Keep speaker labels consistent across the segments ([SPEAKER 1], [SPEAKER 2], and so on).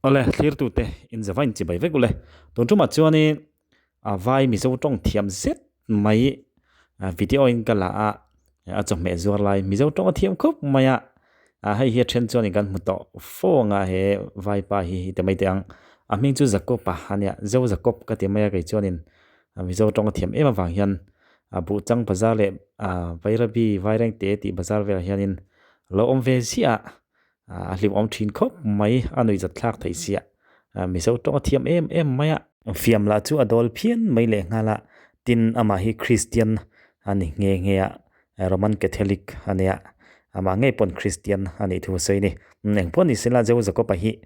[SPEAKER 1] Awle, thlirtute inzavain chibai vek ule. Tun tumah chuanin a vai Mizo tawng thiam zet mai video in ka la a, a chawhmeh zuar lai Mizo tawng a thiam khawp mai a. Hei hi a then chuanin kan hmu tawh fo ang a he vaipa hi hi ti mai teh ang. A hming chu Jacob-a a nia, Zo Jacob ka ti mai a kei chuanin Mizo tawng a thiam em avang hian Buhchang bazar leh Vairabi Vairengte tih bazar velah hianin lo awm ve ziah a. A hlimawm thin khawp mai, a nuihzat thlak theih sia. Mizo tawng a thiam em em mai a. Fiam lah chu a dawl phian mai leh nghal a, tin amah hi Kristian a ni nghe nghe a, Roman Catholic a nia, amah ngei pawn Kristian a nih thu a sawi a ni. Engpawh ni sela Joe Jacob-a hi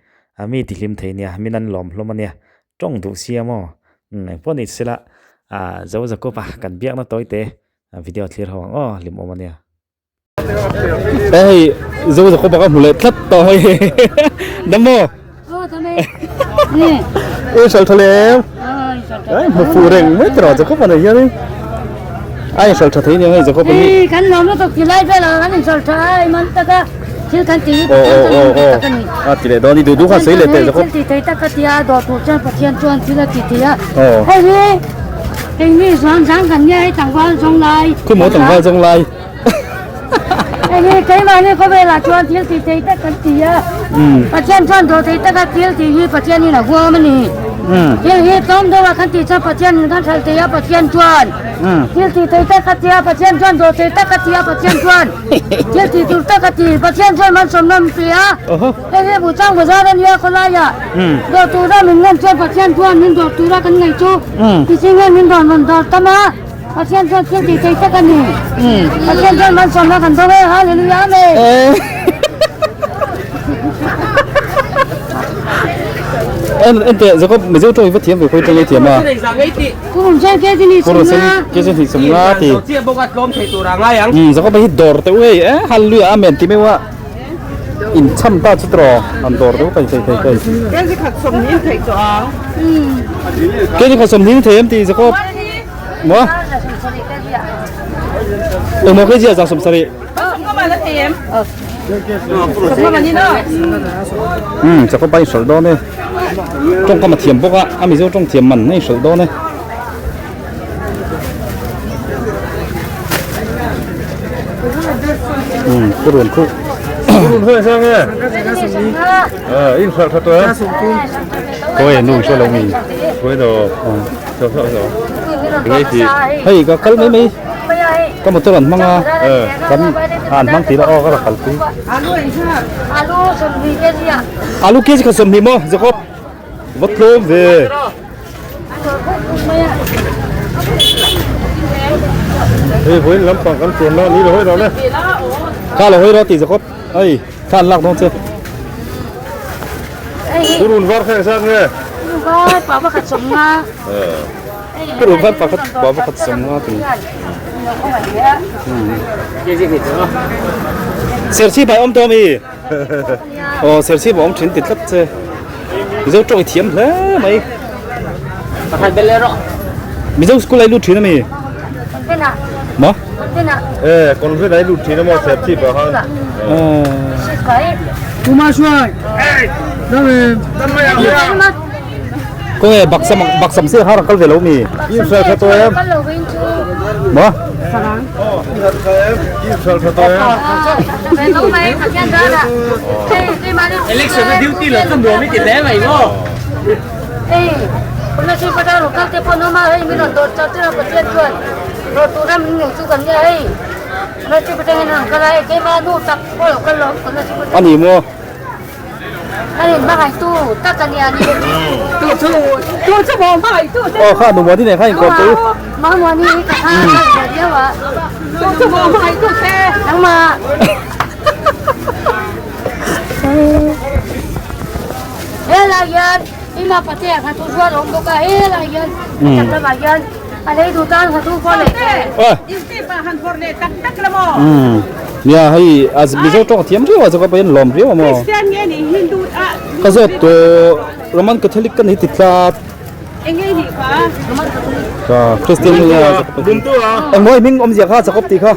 [SPEAKER 1] mi ti hlim thei nia, min an lawm hlawm a nia, tawng duh sia maw? Engpawh ni sela Joe Jacob-a kan biakna tawite video thlir ho ang aw, hlimawm a nia.
[SPEAKER 2] Hei zo zo baka hmu leh tlat tawh hei dam maw e sal tha lem ai hmu fu reng mai tawh zo khawp anei hian ai sal tha thei ni hei zo khawp ani
[SPEAKER 3] kan lawm lutuk ti lai vel an in sal tha ai man taka thil kan ti pathian chuan min ti tak ani
[SPEAKER 2] a ti leh dawn ni du du khan sei leh teh zo khawp
[SPEAKER 3] thil ti thei tak ka tia dawr tur chuan pathian chuan thil a ti thei a hei hi Engmi zuan zang kan nia hei tlangval zawng lai.
[SPEAKER 2] Khu maw tlangval zawng lai.
[SPEAKER 3] Engmi keimahni khawvelah chuan thil tih thei tak kan ti a. Pathian chuan dawh thei taka thil tih hi Pathianin a huam a ni. Thil hi tlawm deuha kan tih chuan Pathianin kan hralh thei a Pathian chuan thil tih thei tak a ti a Pathian chuan dawh thei tak a ti a Pathian chuan thil tih tur tak a ti Pathian chuan malsawmna min pe a. Hei hi Buhchang bazar a nia khawlaiah dawr tura min ngen chuan Pathian chuan min dawr tura kan ngaih chu Mihring hian min rawn rawn dawr tam a, Pathian chuan thil tih thei tak a ni. Pathian chuan malsawmna kan dawng e, Hallelujah Amen.
[SPEAKER 2] En en teh Jacob Mizo tawng i va thiam ve khawi tawng i thiam a.
[SPEAKER 3] Purun sen ke zin hi
[SPEAKER 2] Purun sen ke zin hi sum nga ti. Jacob hi dawr teuh hei e Hallelujah Amen ti meuh a. In cham ta chu tawh an dawr deuh kai thei thei kai.
[SPEAKER 4] Kezi khat sawmhnih thei tawh ang.
[SPEAKER 2] Kezi khat sawmhnih thei em ti Jacob? Maw? Engmaw kezi a za 70. Jacob a inhralh dawn e. Tawngkam a thiam bawk a, a Mizo tawng thiam man a inhralh dawn e. Purun khu
[SPEAKER 5] Purun hơi sang nghe ờ in sợ thật rồi
[SPEAKER 2] Thôi nu cho lòng mình
[SPEAKER 5] Thôi đồ Sợ sợ sợ Ngay thì
[SPEAKER 2] Hei ka kal mai mai Ka motor an hmang a Kan an hmang tih la aw ka la kal pui Alu kg kha 20 maw Jacob Va tlawm ve.
[SPEAKER 5] Hei vawiin lampang kan chuan la ni lo hawi lo le.
[SPEAKER 2] Kha lo hawi ro ti Jacob. Ei, kha an lak dawn che.
[SPEAKER 5] Purun var kha engzat nge?
[SPEAKER 3] Purun var pa pakhat 50.
[SPEAKER 2] Purun var pakhat pa pakhat 50 ti. Serchhip ah awm tawh ami? Aw serchhip ah awm thin ti tlat che. Mizo tawng i thiam hle mai.
[SPEAKER 6] Pakhat bel erawh.
[SPEAKER 2] Mizo school ai lut thin ami?
[SPEAKER 3] Convent ah.
[SPEAKER 2] Maw?
[SPEAKER 3] Convent ah.
[SPEAKER 5] Eh convent ai lut thin amaw serchhip ah khan.
[SPEAKER 2] Khawnge baksam baksam se har kal ve lo mi?
[SPEAKER 5] In hral tha tawh em?
[SPEAKER 2] Maw?
[SPEAKER 5] In hral tha tawh em?
[SPEAKER 6] Election a duty lo chu nuam i ti hle mai maw?
[SPEAKER 2] A ni maw? Aw kha nu muani nen khan inkawm tawh u. Nia hei a Mizo tawng a thiam riau a chuka pawhin lawm riau a maw ka zawt tawh Roman Catholic ka ni ti tlat ka Christian nia engmaw i hming awmzia kha Jacob tih kha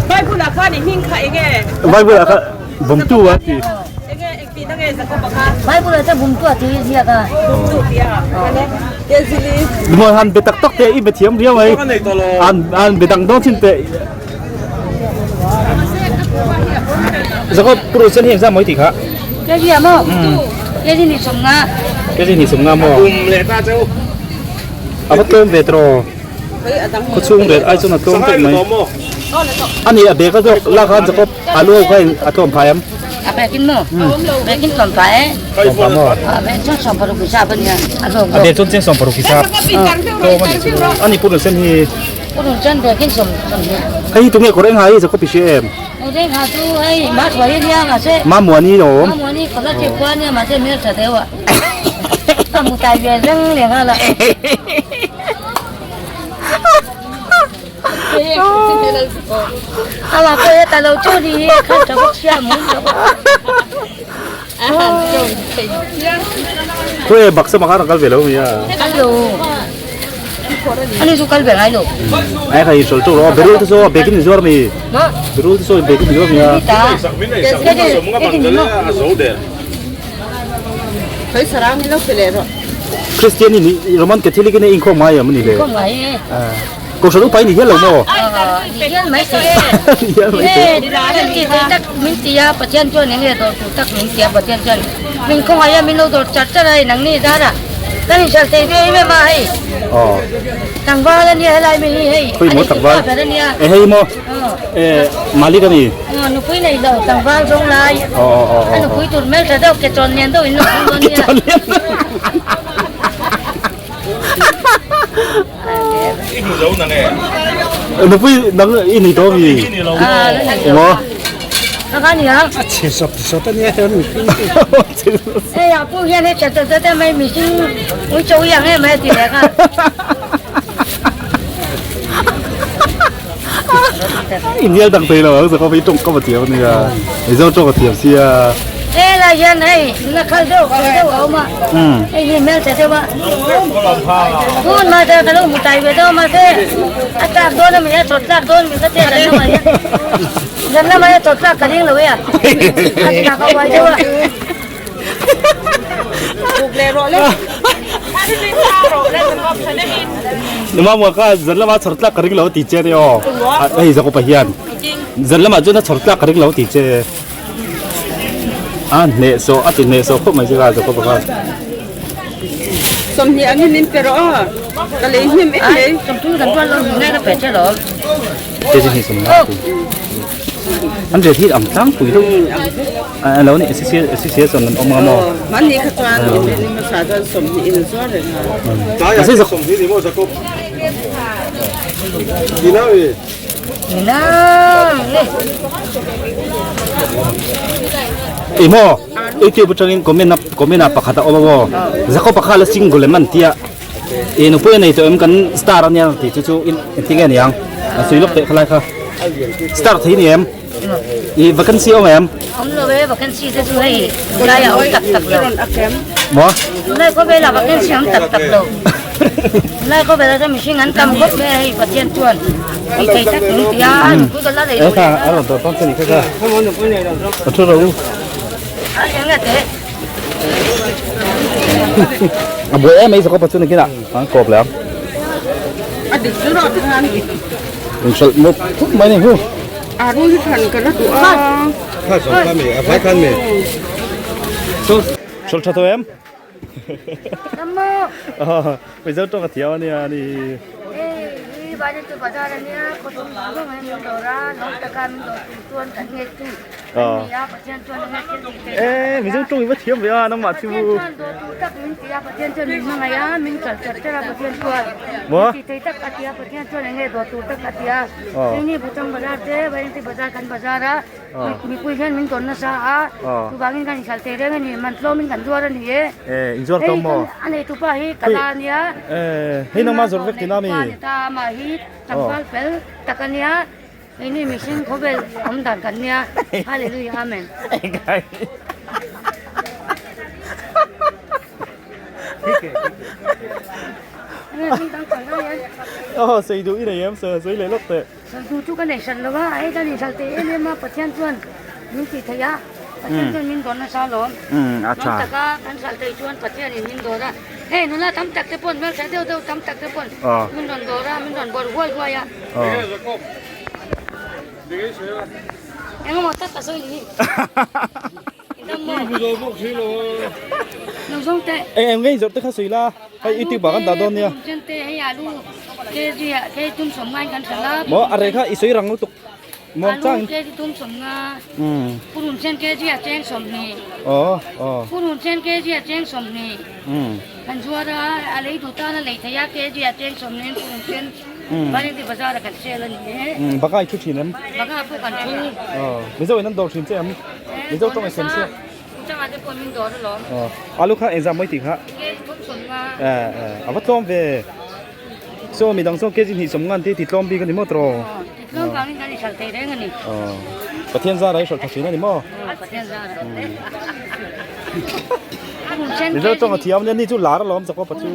[SPEAKER 4] Bible ah khan i hming kha enge?
[SPEAKER 2] Bible ah khan bumtu a ti.
[SPEAKER 4] Enge engtihna nge Jakob-a kha?
[SPEAKER 3] Bible ah chuan bumtu a ti ziak a.
[SPEAKER 4] Bumtu ti a. Ane Kezili.
[SPEAKER 2] Mawi han be tak tak teh i be thiam riau mai. An an be dang dawn chin teh. Jakob purun sen hi engzah mawi tih kha?
[SPEAKER 3] Kezi ah maw? Kezi ni sawmnga.
[SPEAKER 2] Kezi ni sawmnga maw?
[SPEAKER 5] Bum leh ta cheu.
[SPEAKER 2] A va tlawm ve tawh. Khawchhung ret ai chuan a tlawm tawh mai. A ni a bag a zawk lak khan Jacob alu ho kha a tlawm phai am.
[SPEAKER 3] A bag in maw? Bag in tlawm phai e.
[SPEAKER 2] Tlawm phai maw?
[SPEAKER 3] A bag chuan 60 hisap a nia. A hlawm
[SPEAKER 2] A bag chuan cheng 60 hisap. Tlawm a ni chu. A ni purun sen hi.
[SPEAKER 3] Purun sen bag in sawm sawmhnih.
[SPEAKER 2] Hei hi tunge kawr eng ha hi Jacob i hria em?
[SPEAKER 3] Kawr eng ha chu hei Mahruai a nia mahse.
[SPEAKER 2] Mamuani a awm.
[SPEAKER 3] Mamuani kawla chep khua a nia mahse hmeltha deuh a. A hmu tai ve reng leh nghal a. Awa pawh he ta lo chu ni hi khan tha bawk sia mun tha bawk.
[SPEAKER 2] Khawi baksa makhan a kal ve lo mi a.
[SPEAKER 3] Kal lo. Ani chu kal ve ngai lo.
[SPEAKER 2] Ai kha i sol chu ro berul te so bekin ni zuar mi. Berul te so bekin ni zuar mi a. Kristian in Roman Catholic in inkhawm ngai em ani le?
[SPEAKER 3] Inkhawm ngai e.
[SPEAKER 2] Kohhran upa i ni hial lo maw?
[SPEAKER 3] Ni hial mai thei e.
[SPEAKER 2] Ni hial mai thei.
[SPEAKER 3] Pathian ti thei tak min ti a, Pathian chuan eng nge dawr tur tak min ti a, Pathian chuan min khawngaih a, min lo dawr char char a hei nangni zara kan inhral thei ve em em a hei. Tlangval a nia helai mi hi hei.
[SPEAKER 2] Khawi maw tlangval?
[SPEAKER 3] Ber a nia.
[SPEAKER 2] E hei maw? E Malik a ni.
[SPEAKER 3] Aw nupui nei lo tlangval zawng lai.
[SPEAKER 2] Aw aw aw.
[SPEAKER 3] A nupui tur hmel tha deuh ke chawn lian deuh in lo thung dawn nia.
[SPEAKER 2] Ke chawn lian deuh.
[SPEAKER 5] I hmu zo na nge?
[SPEAKER 2] Nupui nang i nei tawh mi? Emaw?
[SPEAKER 3] Ka kha ni ang.
[SPEAKER 7] A chhe sawt sawt a nia hian mihring te.
[SPEAKER 3] Hei a pu hian hei chhe sawt sawt em mai mihring ui chawi ang em mai a ti leh kha.
[SPEAKER 2] Inhnial dang thei lo ang zawk a tawng ka va thiam ania Mizo tawng a thiam sia.
[SPEAKER 3] Helai hian hei nula khal deuh khal deuh a awm a hei hi hmeltha deuh a tun mahse ka lo hmu tai ve deuh a mahse a tlak dawn ami a chawt tlak dawn ami ka che zan lamah hian zan lamah hian chawt tlak ka ring lo e a a tlak a uai deuh a.
[SPEAKER 2] Numa mua kha zan lama chhawr tlak ka ring lo ti che nia aw hei zawk upa hian zan lamah chuan a chhawr tlak ka ring lo ti che a hneh sawh a ti hneh sawh khawp mai che kha zawk upa kha.
[SPEAKER 4] Sawmhnih angin min pe rawh aw ka lei hnem em mai.
[SPEAKER 2] An rel hi ang tlangpui deuh a lo ni association an awm ang maw?
[SPEAKER 4] Mahni kha chuan in hmasa chuan 20 in a zuar reng a.
[SPEAKER 5] Tlaiah 20 ni maw Jacob? Nina e.
[SPEAKER 3] Nina le.
[SPEAKER 2] Ih maw youtube atangin comment a comment ah pakhat a awm a maw Jacob a kha la single em an tia ih nupui a nei tawh em kan star ania tih chu chu engtin nge niang a sawi lawk teh khalai kha star thei ni em. I vacancy awm em?
[SPEAKER 3] Awm lo e, vacancy te chu hei tunlai ah awm tak tak lo.
[SPEAKER 2] Maw?
[SPEAKER 3] Tunlai khawvel ah vacancy awm tak tak lo. Tunlai khawvel ah chuan mihring an tam khawp mai a hei Pathian chuan tih thei tak min ti a, a nupui ka la nei lo
[SPEAKER 2] Kha a rawn tawh tawn che ni kha kha. A thu ro.
[SPEAKER 3] A eng a teh.
[SPEAKER 2] A buai em mai zawk a pachu nakinah an kawp leh ang.
[SPEAKER 4] A dik chu rawh khan.
[SPEAKER 2] Inhralh mawp khawp mai ni hu.
[SPEAKER 4] Aru hi than ka la duh a.
[SPEAKER 5] Kha zawng kha mi a vai khan mi.
[SPEAKER 2] Hralh tha tawh em?
[SPEAKER 3] Tam maw?
[SPEAKER 2] Mizo tawng a thiam ania ani.
[SPEAKER 3] Hei hi Vairengte bazar ania khawthum thum mai min dawr a lawm taka min dawr tur chuan kan ngei tu an ni a Pathian chuan a ngei thil tih theih
[SPEAKER 2] E Mizo tawng i va thiam ve a nangmah chu.
[SPEAKER 3] Pathian chuan dawr tur tak min ti a Pathian chuan min hmangaih a min chal chat chat a Pathian chuan
[SPEAKER 2] Maw?
[SPEAKER 3] tih theih tak a ti a Pathian chuan eng nge dawr tur tak a ti a. Keini Bhutan bazar te Vairengte bazar kan bazar a mipui hian min tawn nasa a chuvangin kan inhralh thei reng a ni man tlawmin kan zuar a ni e.
[SPEAKER 2] Inzuar tlawm maw?
[SPEAKER 3] Hei a neitupa hi kala a nia.
[SPEAKER 2] Hei nangmah zawrh vek tina mi?
[SPEAKER 3] Pa ni ta amah hi tlangval fel tak a nia keini mihring khawvel awm dan kan nia Hallelujah Amen.
[SPEAKER 2] Aw sawi duh i nei em sawi sawi leh lawk teh.
[SPEAKER 3] Sawi duh chu ka nei hran lo a, hei ka inhralh thei em em a, Pathian chuan min tih theih a, Pathian chuan min dawr nasa alawm. Tlawm taka kan hralh theih chuan Pathianin min dawr a, hei nula tam tak te pawn hmeltha deuh deuh tam tak te pawn min rawn dawr a, min rawn bawrh huai huai a. Engemaw tak ka sawi ni hi.
[SPEAKER 2] Eng eng ngei zawrh te kha sawi la, hei i tih bak an dah dawn nia. Maw a reh kha i sawi rang lutuk muang chang in. Aw aw. Baka i thu thin em? Mizo in an dawr thin che em? Mizo tawng i sem sia. Alu kha engzah mawi tih kha? A va tlawm ve. Saw midang saw kg hnih sawm ngan te ti tlawm bik a ni maw tawh? Pathian zara i hralh tha thin a ni maw? Mizo tawng a thiam ania ni chu lar alawm chakawp a chu.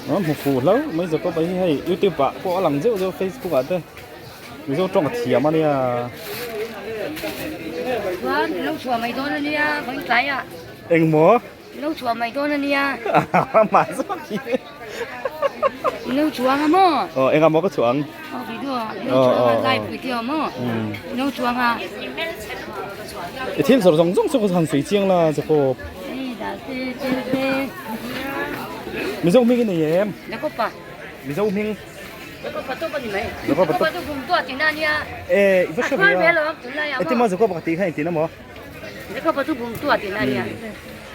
[SPEAKER 2] Hmu fuh hlauh mai Jacob a hi hei youtube ah pawh a lang zeuh zeuh facebook ah te mizo tawng a thiam a nia.
[SPEAKER 3] Chuan lo chhuah mai dawn a nia vawiin tlai ah.
[SPEAKER 2] Engmaw?
[SPEAKER 3] Lo chhuah mai dawn a nia.
[SPEAKER 2] Amah zawk hi.
[SPEAKER 3] Lo chhuang a maw?
[SPEAKER 2] Aw engah maw ka chhuah ang?
[SPEAKER 3] Aw video ah lo chhuang a live video maw? Lo chuang a.
[SPEAKER 2] I thil zawrh zawng zawng chu ka han sawi chiang la Jacob.
[SPEAKER 3] Hei dal te chel te.
[SPEAKER 2] Mizo hming i nei em?
[SPEAKER 3] Jacob pa.
[SPEAKER 2] Mizo hming.
[SPEAKER 3] Jacob pa tawp a ni mai. Jacob pa chu bum tuah tihna a nia.
[SPEAKER 2] E i va hre ve a. Engtin maw Jacob ka tih kha engtin emaw?
[SPEAKER 3] Jacob pa chu bum tuah tihna a nia.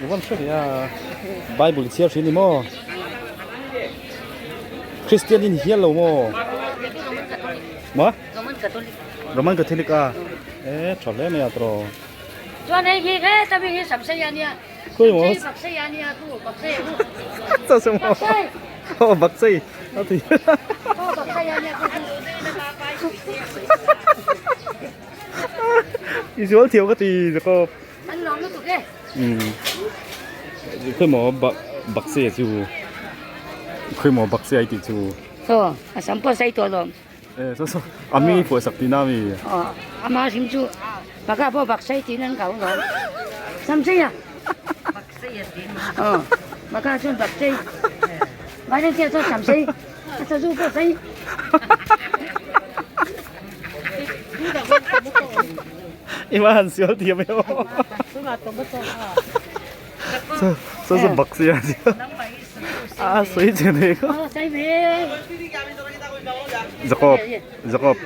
[SPEAKER 2] I va hre ve a. Bible i chhiar thin ni maw? Christian in hial lo maw? Maw?
[SPEAKER 3] Roman Catholic.
[SPEAKER 2] Roman Catholic a. E tha hle mai a tawh.
[SPEAKER 3] Chuan hei hi he tami hi Samsei a nia.
[SPEAKER 2] Khawi maw?
[SPEAKER 3] Samsei Baksei a nia tu Baksei a
[SPEAKER 2] tu. Cha maw?
[SPEAKER 3] Baksei.
[SPEAKER 2] Oh Baksei. A ti.
[SPEAKER 3] Oh Baksei a nia tu.
[SPEAKER 2] I zual thiam ka ti Jacob.
[SPEAKER 3] An lawm lutuk e.
[SPEAKER 2] Um. Khawi maw Baksei a chu. Khawi maw Baksei ai ti chu.
[SPEAKER 3] Saw a sam pawh sei tawh lawm.
[SPEAKER 2] E so so a mi pawh sak tihna mi.
[SPEAKER 3] Aw ama hrim chu baka pawh bak sei tiin an kau lawm. Sam sei a.
[SPEAKER 4] Bak sei a tin.
[SPEAKER 3] Aw baka chuan bak sei. Vai tia chuan sam sei. A sazu pawh sei.
[SPEAKER 2] I ma han sial thiam e aw. So so so bak sei a. A sawi che nei kha. Jacob Jacob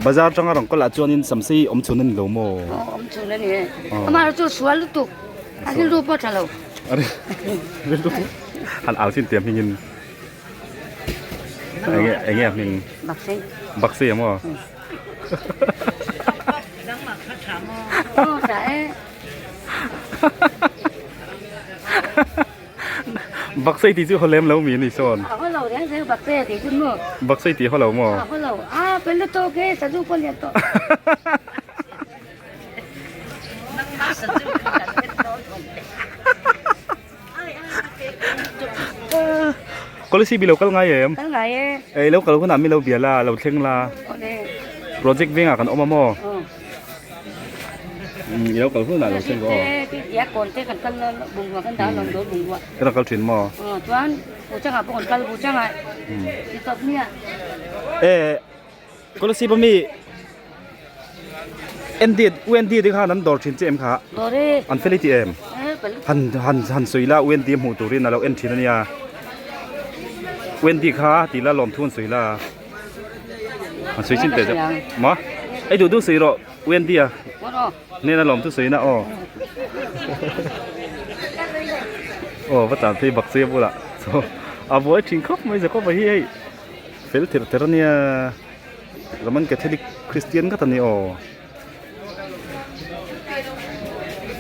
[SPEAKER 2] bazar tanga rawn kawlah chuanin samsei awm chhun a ni lo maw?
[SPEAKER 3] Aw awm chhun a ni e. Amah chu sual lutuk a rilru pawh tha lo.
[SPEAKER 2] A rilru han au chin tia hmingin enge enge a hming?
[SPEAKER 3] Baksei.
[SPEAKER 2] Baksei a maw?
[SPEAKER 3] Aw tha e.
[SPEAKER 2] Baksei tih chu haw lem lo mi a ni sawn.
[SPEAKER 3] A haw lo reng reng Baksei a tih chu maw?
[SPEAKER 2] Baksei tih haw lo maw?
[SPEAKER 3] A haw lo. A pel lutuk e sazu pawh lian tawh.
[SPEAKER 2] Policy bi lo kal ngai em?
[SPEAKER 3] Kal ngai e.
[SPEAKER 2] Ei lo kal hunah mi lo bia la, lo thleng la.
[SPEAKER 3] Awle.
[SPEAKER 2] Project vengah kan awm a maw?
[SPEAKER 3] Aw.
[SPEAKER 2] I lo kal hunah lo thleng rawh aw.
[SPEAKER 3] Te kawn te kan kal bungrua kan dah alawm dawn bungrua.
[SPEAKER 2] Kan kal thin maw?
[SPEAKER 3] Aw chuan Buchangah pawh kan kal Buchangah i tawp nia.
[SPEAKER 2] E Kolasib ami ND UND te khan an dawr thin che em kha?
[SPEAKER 3] Dawr e.
[SPEAKER 2] An fel i ti em? Han han han sawi la UND hmuh turin a lo en thin a nia. UND kha ti la lawmthu an sawi la. An sawi chin teh maw? Ei duh duh sawi rawh UND a. Hnena lawmthu sawi na aw. Aw va tlan phei bak che bulah. So a buai thin khawp mai Jacob a hi hei. Fel ther ther ania Roman Catholic Christian ngat ani aw.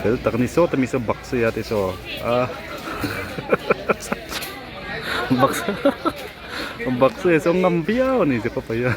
[SPEAKER 2] Fel tak ani saw ta mi saw bak sawi a te saw a bak bak sawi saw ngam viau ani Jacob a hian.